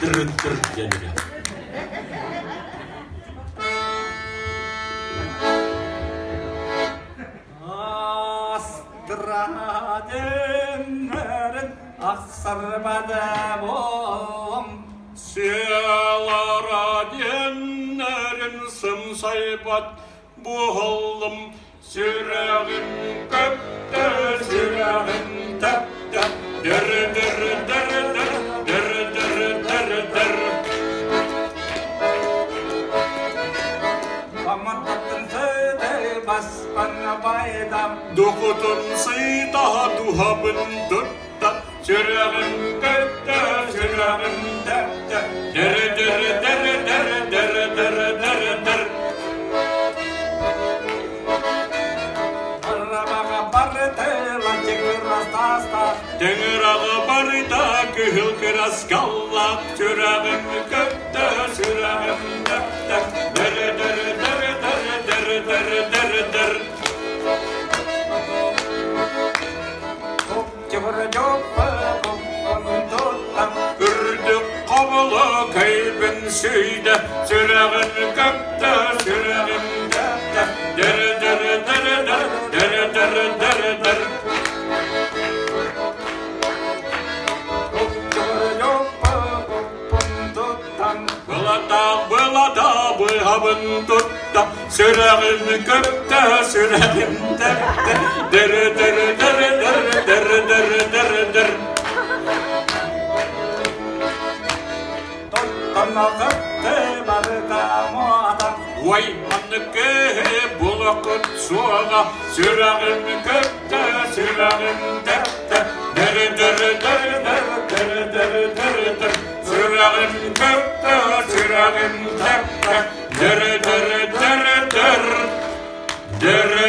Дыр дыр диэн ырыа. Астраденнерин ахсарбада болом Сыалара диэннэрин сымсайбат буоллум Сүрэҕим көптө, сүрэҕим тэптэ, дыр-дыр-дыр-дыр, дыр-дыр-дыр-дыр. Аматтын сыты баспан байдам. Духутун сыта духабын тутта, сүрэҕим көптө, сүрэҕим тэптэ, дыр-дыр-дыр-дыр, дыр-дыр-дыр-дыр. Арабаҕа барытыла чыгырастаста. Тыҥыраҕы барыта кыһыл кыраскаллаах сүрэҕим көптө, сүрэҕим тэптэ, дыр-дыр-дыр-дыр-дыр-дыр-дыр-дыр. Үрдүк хоболо кэйбин сүүйдэ, сүрэҕим көптө, сүрэҕим тэптэ, дыр-дыр-дыр-дыр, дыр-дыр-дыр-дыр. Былата былата быһабын тутта, сүрэҕим көптө, сүрэҕим тэптэ, дыр-дыр-дыр-дыр, дыр-дыр-дыр-дыр. Уой, маннык булакыт суоҕа, сүрэҕим көптө, сүрэҕим тэптэ, дыр-дыр-дыр-дыр, дыр-дыр-дыр-дыр. Сүрэҕим көптө, сүрэҕим тэптэ, дыр-дыр-дыр-дыр, дыр-дыр.